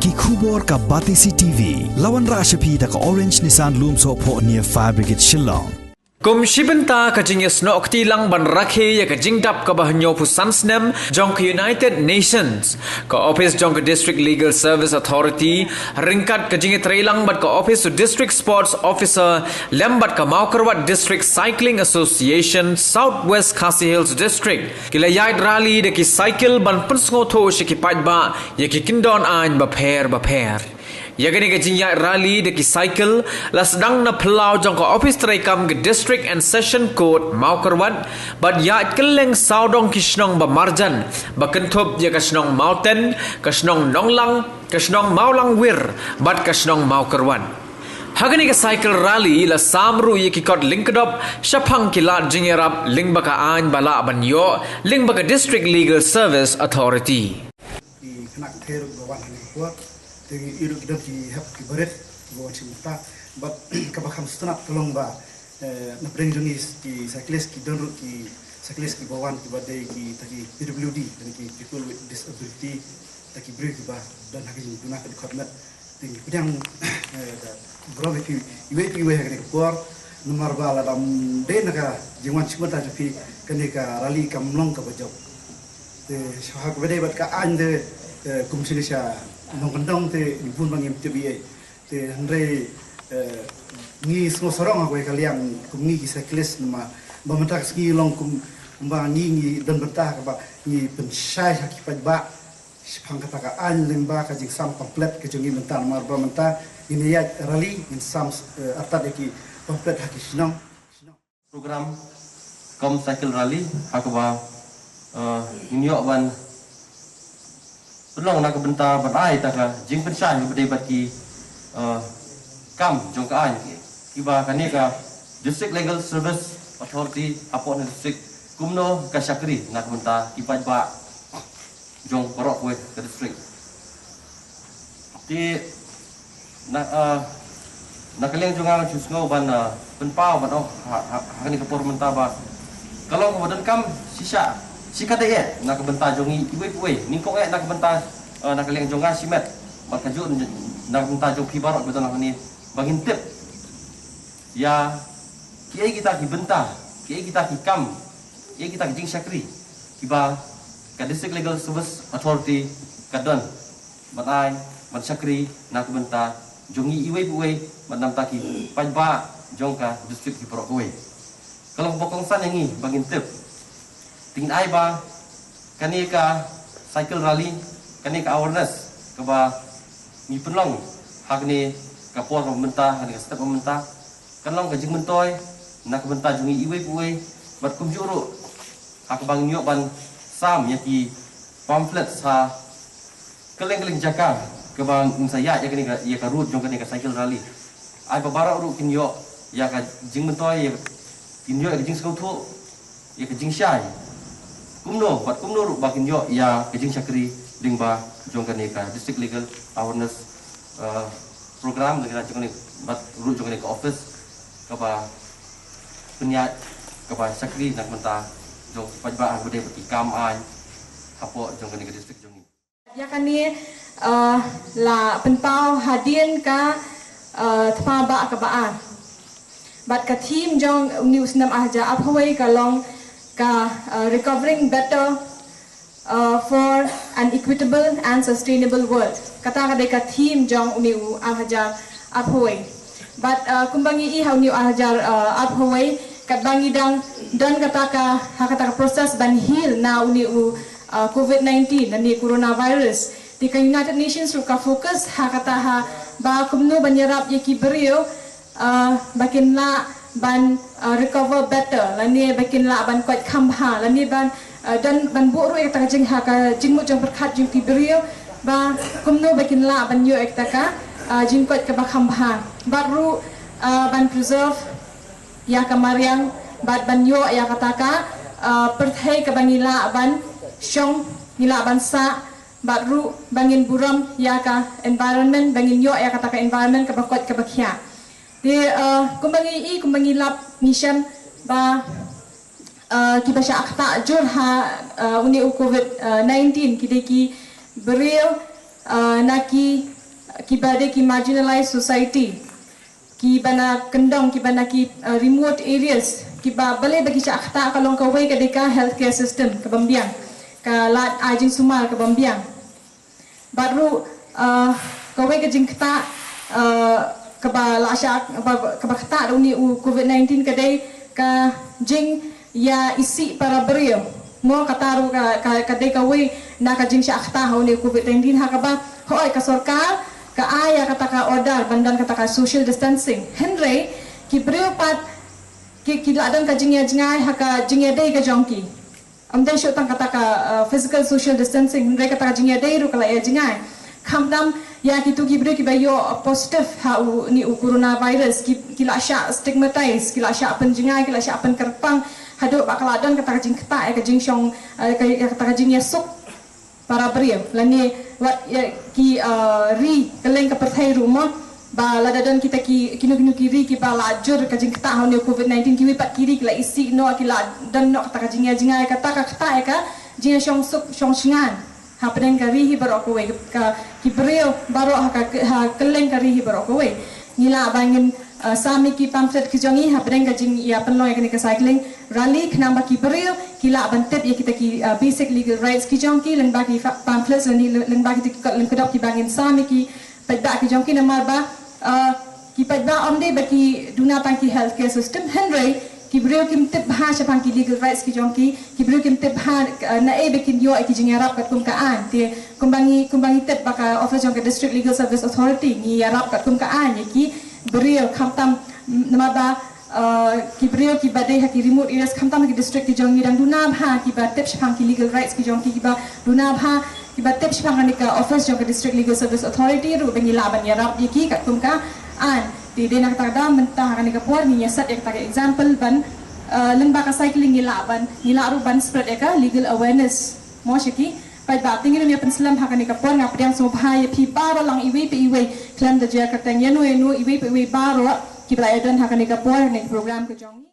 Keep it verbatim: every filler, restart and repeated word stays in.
Ki khubor ka Batesi T V. La wanrah sha phi da ka Orange Nissan Lumsohphoh near Fire Brigade Shillong. Kum shi bynta ka jingïasnoh kti lang ban rakhe ïa ka jingdap kaba hynñiewphew san snem jong ka United Nations, ka ophis jong ka District Legal Service Authority ryngkat ka jingïatreilang bad ka ophis u District Sports Officer lem bad ka Mawkyrwat District Cycling Association, South West Khasi Hills District, ki la ïaid rally da ki cycle ban pynsngewthuh sha ki paidbah ïa ki kyndon aiñ bapher bapher. Ïa kane ka jingïaid rally da ki cycle la sdang na phyllaw jong ka ophis treikam ka District and Session Court Mawkyrwat, bad ïaid kylleng sawdong ki shnong ba marjan, ba kynthup ïa ka shnong Mawten, ka shnong Nonglang, ka shnong Mawlangwir bad ka shnong Mawkyrwat. Ha kane ka cycle rally la sam ruh ïa ki kot lyngkdop shaphang ki lad jingïarap lyngba ka aiñ ba lah ban ïoh lyngba ka District Legal Service Authority. Ki khynnah ki thei ruh ba wan ha kane ka por, te ngi i ruh ki don ki hep ki barit ba wan shim bynta, bad kaba kham sngewtynnat ka long ba, eh, na pdeng jong ngi ki cyclist ki don ruh ki cyclist kiba wan kiba dei kita ki P W D, lane ki people with disability, kita ki briew kiba don ha ka jingduna ka dkhot met. Te ngi pdiang, eh, da burom ïa phi iwei pa iwei ha kane ka por, namar ba lada ym dei na ka jingwan shim bynta jong phi, kane ka rally kam long kaba jop. Te sha ha kaba dei bad ka aiñ te, eh, kum shane sha nongkyndong te ngi bun ba ngim tip ei ei. Te hynrei, eh, ngi sngewsarong ha kawei ka liang kum ngi ki cyclist, namar ba mynta ka sngi long kum, kumba ngi, ngi don bynta kaba ngi pynshai ha ki paidbah shaphang kata ka aiñ lyngba ka jingsam pamphlet ka jong ngi mynta, namar ba mynta ngin ïaid rally, ngin sam, eh, artat ïa ki pamphlet ha ki shnong. Program kum cycle rally ha kaba, eh, ngin ïoh ban pynlong na ka bynta ban ai ïa ka jingpynshai ba dei bad ki, eh, kam jong ka aiñ, kiba kane ka District Legal Service Authority hapoh na district kumno ka shakri na ka bynta ki paidbah jong baroh kawei ka district. Te na, ah, na ka liang jong nga nga sngew ban, ah, pynpaw ban ong ha, ha, ha kane ka por mynta ba ka long kaba donkam shisha, shi katdei eh na ka bynta jong ngi iwei pa iwei, nyngkong eh na ka bynta, ah, na ka liang jong nga shimet, bad kajuh na ka bynta jong phi baroh ba don hangne, ba ngin tip ïa kiei kita ki bynta, kiei kita ki kam, kiei kita ki jingshakri kiba ka District Legal Service Authority ka don ban ai, ban shakri na ka bynta jong ngi iwei pa iwei, bad na ka bynta ki paidbah jong ka district baroh kawei. Ka long kaba kongsan ïa ngi ba ngin tip. Te ngin ai ba kane ka cycle rally, kane ka awareness kaba ngi pynlong ha kane ka por ba mynta, ha kane ka step ba mynta, kan long ka jingmyntoi na ka bynta jong ngi iwei pa iwei, bad kumjuh ruh ha kaba ngin ïoh ban sam ïa ki pamphlets ha kylleng kylleng jaka kaba ngin sa ïaid ïa kane ka, ïa ka route jong kane ka cycle rally. Ai ba baroh ruh kin ïoh ïa ka jingmyntoi, ïa, kin ïoh ïa ka jingsngewthuh, ïa ka jingshai kumno bad kumno ruh ba kin ïoh ïa ka jingshakri lyngba jong kane ka District Legal Awareness, uh, Program, lane jong kane, bad ruh jong kane ka office kaba pynïaid, kaba shakri na ka bynta jong paidbah ha kaba dei bad ki kam aiñ hapoh jong kane ka district jong ngi. Ïa kane, eh, la pynpaw hadien ka, eh, thma bah kaba ar. Bad ka theme jong une u snem ar hajar arphew wei ka long ka, eh, Recovering Better, eh, for an Equitable and Sustainable World. Kata ka dei ka theme jong une u ar hajar arphew wei. Bad, eh, kumba ngi i ha une u ar hajar, eh, arphew wei, katba ngi dang don kata ka, ha kata ka process ban heal na une u, eh, covid nineteen, lane coronavirus. Te ka United Nations ruh ka focus ha kata ha ba kumno ban ïarap ïa ki briew, eh, ba kin lah ban, eh, recover better, lane ba kin lah ban koit kham bha, lane ban, eh, don ban buh ruh ïa kata ka jing, ha ka jingmut jingpyrkhat jong ki briew ba kumno ba kin lah ban ïoh ïa kata ka, eh, jingkoit kaba kham bha. Bad ruh, eh, ban preserve ïa ka mariang, bad ban ïoh ïa kata ka, eh, pyrthei kaba ngi lah ban shong, ngi lah ban sah, bad ruh ba ngin burom ïa ka environment, ba ngin ïoh ïa kata ka environment kaba koit kaba khiah. Te, eh, kumba ngi i, kumba ngi lap ngi shem ba, eh, kiba shah ktah jur ha, eh, une u covid, eh, nineteen ki dei ki briew Uh, na ki, ki ba dei ki marginalized society, ki ba na kyndong, ki ba na ki uh, remote areas, ki ba balei ba ki shah ktah, ka long kawei ka dei ka healthcare system ka bym biang, ka lad ai jingsumar ka bym biang. Bad ruh uh, kawei ka jingktah uh, ka ba la shah, ka ba ktah da une u covid nineteen ka dei ka jing ïa isih para briew. Mo, kata ruh ka, ka, ka dei kawei na ka jingshah ktah ha une u covid nineteen, ha kaba hooid ka sorkar ka ai ïa kata ka order ban don kata ka social distancing. Hynrei ki briew pat ki, ki la don ka jingïa jngai ha ka jingïadei ka jong ki. Ym dei shuh tang kata ka uh, physical social distancing, hynrei kata ka jingïadei ruh ka la ïa jngai. Khamtam ïa kitu ki briew ki ba ïoh positive ha u, une u coronavirus, ki, ki la shah stigmatize, ki la shah pynjngai, ki la shah pynkyrpang, haduh ba ka la don kata ka jingktah ïa ka jingshong, uh, ka, ïa kata ka jingïasuk para briew. Lane wat ïa ki uh, ri kylleng ka pyrthei ruh mo, ba lada don kita ki, kino kino ki ri ki ba la jur ka jingktah ha une u covid nineteen, kiwei pat ki ri ki la isih noh, ki la don noh kata ka jingïa jngai, kata ka ktah ïa ka jingïa shong suk shong shngan hapdeng ka ri hi baroh kawei, ka ki briew baroh ha ka, ha kylleng ka ri hi baroh kawei. Ngi lah ba ngin uh, sam ïa ki pamphlet ki jong ngi hapdeng ka jingïa pynlong ïa kane ka cycling rally, khnang ba ki briew ki lah ban tip ïa kita ki uh, basic legal rights ki jong ki lyngba ki fa-, pamphlets, lyngba kita ki kot lyngkdop ki ba ngin sam ïa ki paidbah ki jong ki. Namar ba uh, ki paidbah ym dei ba ki duna tang ki healthcare system, hynrei ki briew kim tip bha shaphang ki legal rights ki jong ki, ki briew kim tip bha uh, naei ba kin ïoh ïa ki jingïarap katkum ka aiñ. Te kumba ngi, kumba ngi tip ba ka office jong ka District Legal Service Authority ngi ïarap katkum ka aiñ ïa ki briew, khamtam namar ba uh, ki briew ki ba dei ha ki remote areas, khamtam ha ki district ki jong ngi, dang duna bha ki ba tip shaphang ki legal rights ki jong ki, ki ba duna bha ki ba tip shaphang kane ka office jong ka District Legal Service Authority ruh ba ngi lah ban ïarap ïa ki katkum ka aiñ. Te dei na kata ka daw mynta ha kane ka por ngi ïa set ïa kata ka example ban uh, lyngba ka cycling ngi lah ban, ngi lah ruh ban spread ïa ka legal awareness mo sha ki paidbah. Te ngi ruh ngi ïa pynslem ha kane ka por, nga pdiang sngewbha ïa phi baroh lang iwei pa iwei, khlem da jer kyrteng ïano ïano, iwei pa iwei baroh ki ba la ïa don ha kane ka por, ha kane ka program ka jong ngi.